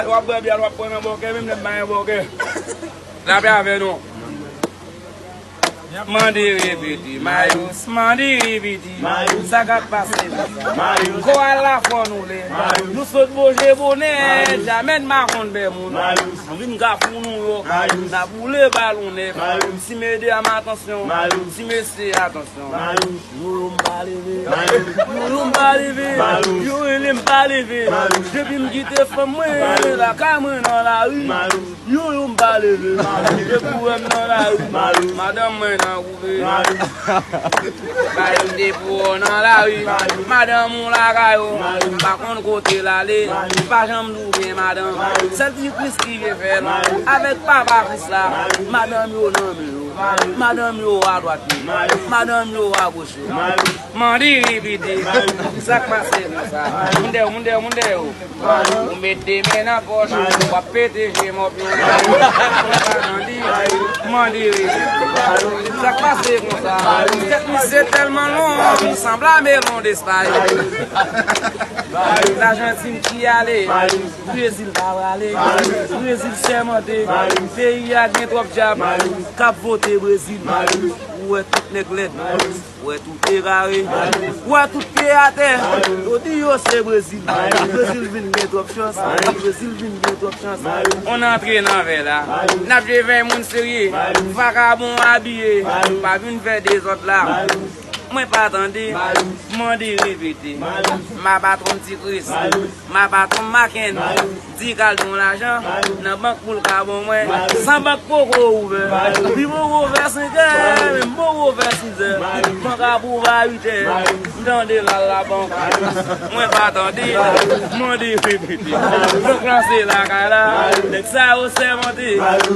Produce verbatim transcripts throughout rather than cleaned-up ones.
W ap bwè byè, w ap pran nan bòkè, menm lè m pa gen bòkè. L ap avè nou. Mande repete, Mayous, mande repete. Sa k ap pase konsa? Kò al la fò nou lè. Nou sot boje bonè, jamè n pa konn bè moun. Nou vin Kafou Nouyòk, n ap boule balon nèf. Ti medam atansyon, ti mesye atansyon. Yo yo m pa leve, yo yo m pa leve, yo rele m pa leve. Depi m kite fanm mwen, lakay mwen nan lari. Yo yo m pa leve, depi w wè m nan lari, madanm mwen nan koupe. Bay m depi w nan lari, madanm ou lakay ou, m pa konn kote l ale, pa janm di w gen madanm. Sèl ti Kris ki vye fè l, avèk papa Kris la, madanm yo nan men yo, madanm yo adwat yo, madanm yo agoch yo. Mande repete, sa k pase konsa? Moun dèyè w, moun dèyè w, moun dèyè w. Ou met de men nan pòch, w ap pete je mòp yo. Mande, mande repete. Sa k pase konsa? Tèt misye tèlman long, li sanble a melon Despay. Lajantin ki ale, Brezil pa prale, Brezil sèmante, peyi a gen twòp dyab k ap vote Brezil. Ou wè tout nèg lèd. Ou wè tout egare, ou wè tout pye atè. Yo di yo se Brezil. Brezil vin gen twòp chans. Brezil vin gen twòp chans. On antre nan vè la. N ap jwe vè moun serye. Vakabon abiye. Pa vin fè dezòd la. Mwen pa tande. Mande repete. Ma patwon Ti Kris. Ma patwon Maken. Di k al don lajan nan bank pou l ka ban mwen. San bank poko ouvè. Li poko fè senkè, men m poko fè sizè. Bank ap ouvè a uitè. M tande l al labank. Mwen pa tande. Mande repete. Bank lan se lakay la. Nèg sa yo sèmante.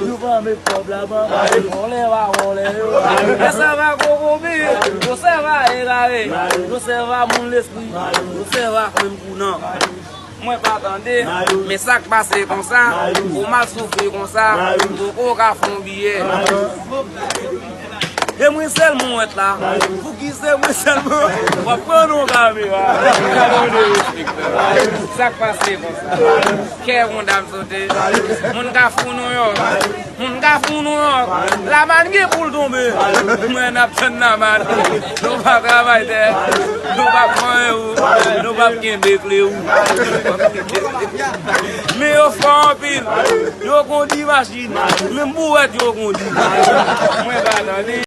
Yo pa met kòb labank. Vòlè pa vòlè yo. Yo sèva kokobe. Yo sèva egare. Yo sèva moun lespri. Yo sèva menm kou nan. Mwen pa tande, men sa k pase konsa, ou mal soufri konsa, ou poko ka fè yon biyè. E mwen sèlman w wèt la, pou ki se mwen sèlman, w ap pran yon kamera. Sa k pase konsa, kè yon dam sote, moun Kafou Nouyòk. Moun Kafou Nouyòk, lamann gen pou l tonbe. Mwen n ap tann lamann. Nou pa travay tè, nou pa pran ou, nou pa kenbe kle ou. Men yo fò anpil, yo kondi machin, menm bouwèt yo kondi. Mwen pa tande.